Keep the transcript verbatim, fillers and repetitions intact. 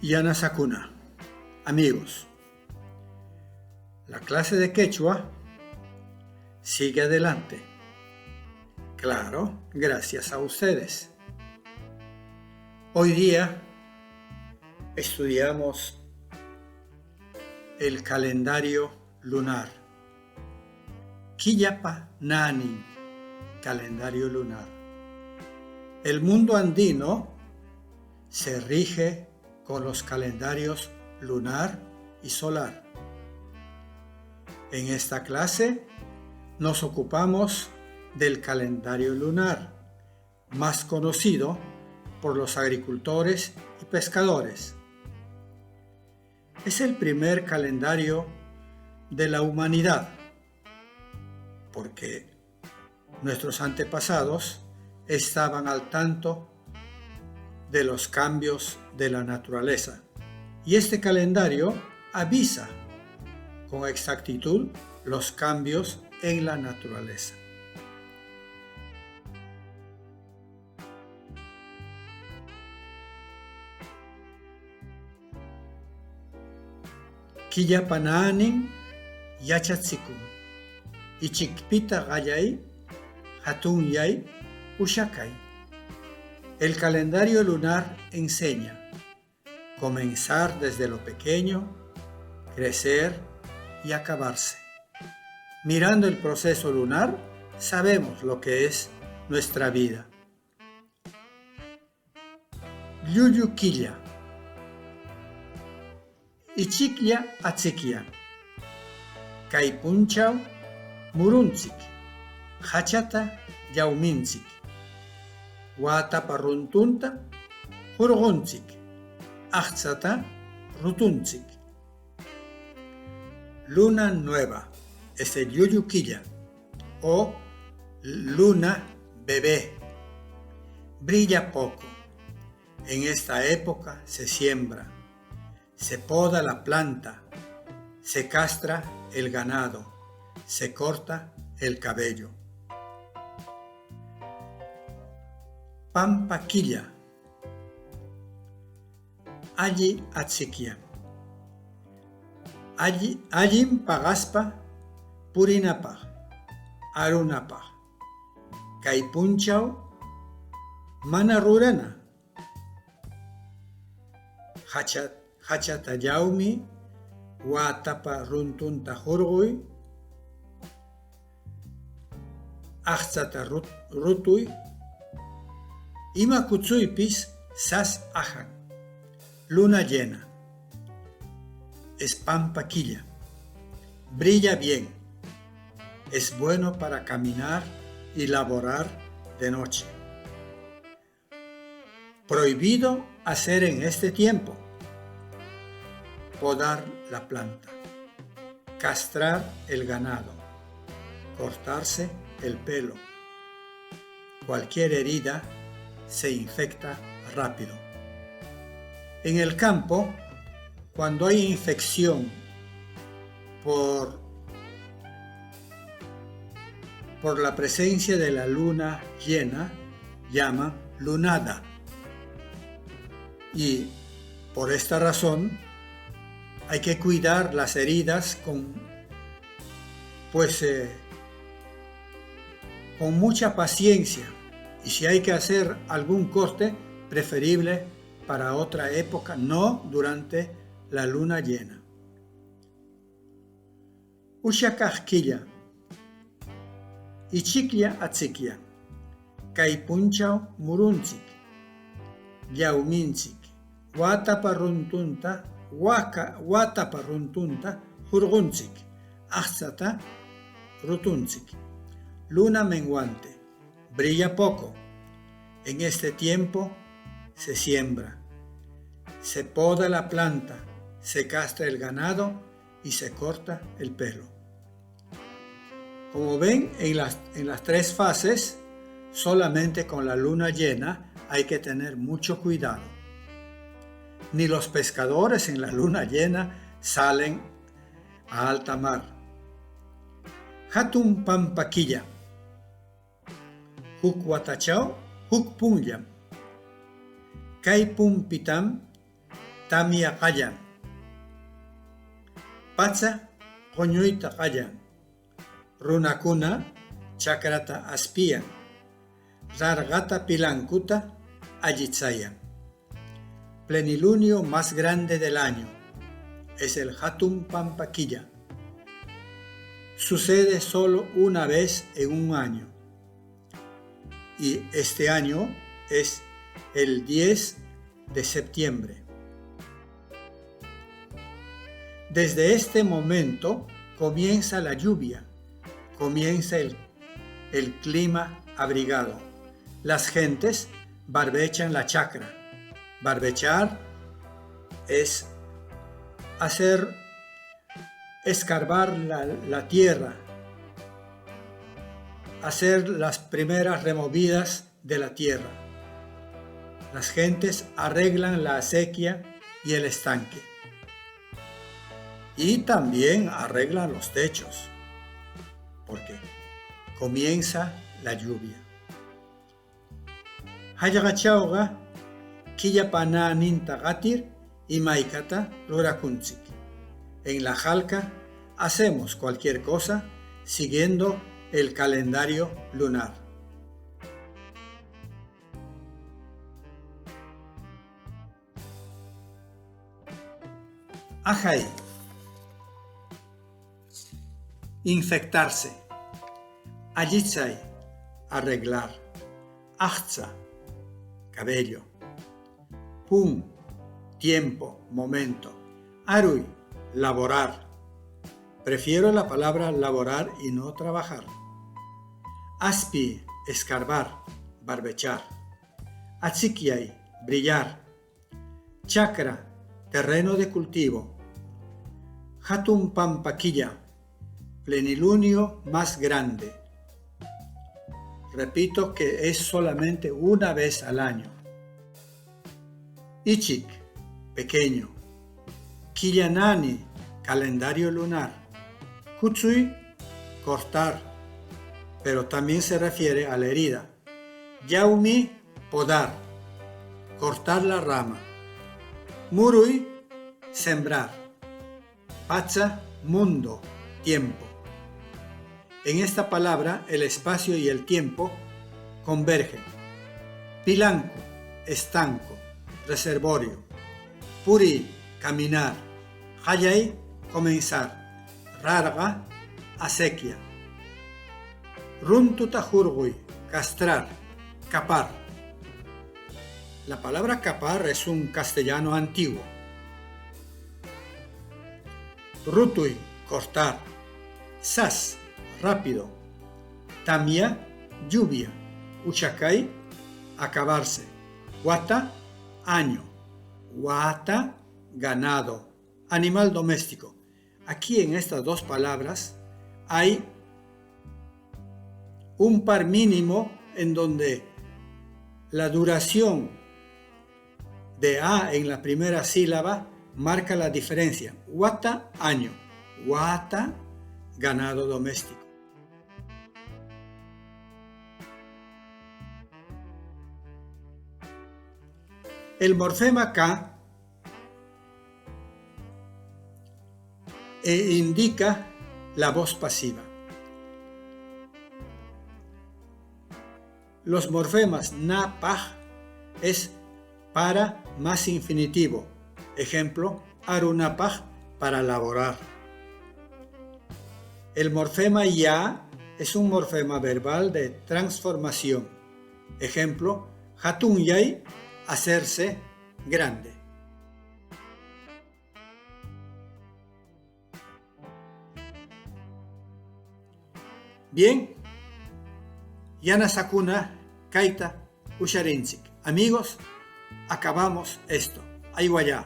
Yanasakuna, amigos, la clase de quechua sigue adelante. Claro, gracias a ustedes. Hoy día estudiamos el calendario lunar. Killapa nanin, calendario lunar. El mundo andino se rige con los calendarios lunar y solar. En esta clase nos ocupamos del calendario lunar, más conocido por los agricultores y pescadores. Es el primer calendario de la humanidad, porque nuestros antepasados estaban al tanto de los cambios de la naturaleza. Y este calendario avisa con exactitud los cambios en la naturaleza. Killapa nanin yachatsikun. Ichikpita qallay, jatunyay, ushacay. El calendario lunar enseña comenzar desde lo pequeño, crecer y acabarse. Mirando el proceso lunar, sabemos lo que es nuestra vida. Llullu killa. Ichiklla atsikyan. Kay punchaw muruntsik, jachata llawmintsik, watapa runtunta jurquntsik, ajtsata rutuntsik. Luna nueva, es el llullu killa o luna bebé. Brilla poco. En esta época se siembra, se poda la planta, se castra el ganado, se corta el cabello. Pampa killa. Alli atsikyan. Alli, allim paqaspa purinapaq, arunapaq. Kay punchaw mana rurana. Jacha, jachata llawmi, watapa runtunta jurquy, ajtsata rut-, rutuy, ima kutsuypis sas ajan. Luna llena. Es pampa killa. Brilla bien. Es bueno para caminar y laborar de noche. Prohibido hacer en este tiempo: podar la planta, castrar el ganado, cortarse el pelo. Cualquier herida se infecta rápido. En el campo, cuando hay infección por, por la presencia de la luna llena, llaman lunada. Y por esta razón hay que cuidar las heridas con, pues, eh, con mucha paciencia. Y si hay que hacer algún corte, preferible para otra época, no durante la luna llena. Ushacaq killa. Ichiklla atsikyan. Kay punchaw muruntsik, llawmintsik, watapa runtunta, waka, watapa runtunta jurquntsik, ajtsata rutuntsik. Luna menguante. Brilla poco. En este tiempo se siembra, se poda la planta, se castra el ganado y se corta el pelo. Como ven, en las, en las tres fases, solamente con la luna llena hay que tener mucho cuidado. Ni los pescadores en la luna llena salen a alta mar. Jatun pampa killa. Juk watachaw juk punllam. Kay pumpitam tamya qallan, patsa quñuyta qallan, runacuna chacrata aspiyan, rarqata pilancuta allitsayan. Plenilunio más grande del año es el Hatun Pampa Quilla. Sucede solo una vez en un año. Y este año es el diez de septiembre. Desde este momento comienza la lluvia, comienza el, el clima abrigado. Las gentes barbechan la chacra. Barbechar es hacer, escarbar la, la tierra, hacer las primeras removidas de la tierra. Las gentes arreglan la acequia y el estanque. Y también arreglan los techos, porque comienza la lluvia. Hallqachawqa quillapa näninta qatir imaykata ruracuntsic. En La Jalca hacemos cualquier cosa siguiendo el calendario lunar. Ajay. Infectarse. Allitsay, arreglar. Aqtsa, cabello. Pun, tiempo, momento. Aruy, laborar. Prefiero la palabra laborar y no trabajar. Aspi, escarbar, barbechar. Atsikyay, brillar. Chacra, terreno de cultivo. Hatun Pampa Quilla, plenilunio más grande. Repito que es solamente una vez al año. Ichik, pequeño. Quilla nani, calendario lunar. Kutsuy, cortar, pero también se refiere a la herida. Llaumi, podar, cortar la rama. Muruy, sembrar. Patsa, mundo, tiempo. En esta palabra, el espacio y el tiempo convergen. Pilancu, estanco, reservorio. Puri, caminar. Qallay, comenzar. Rarqa, acequia. Runtuta hurquy, castrar, capar. La palabra capar es un castellano antiguo. Rutuy, cortar. Sas, rápido. Tamya, lluvia. Uchakay, acabarse. Wata, año. Wata, ganado, animal doméstico. Aquí en estas dos palabras hay un par mínimo en donde la duración de a en la primera sílaba marca la diferencia. Wata, año. Wata, ganado doméstico. El morfema ka e indica la voz pasiva. Los morfemas napaq es para más infinitivo. Ejemplo, arunapaq, para laborar. El morfema ya es un morfema verbal de transformación. Ejemplo, hatunyay, hacerse grande. Bien, yanasakuna kayta usharintsik. Amigos, acabamos esto. Aywayä,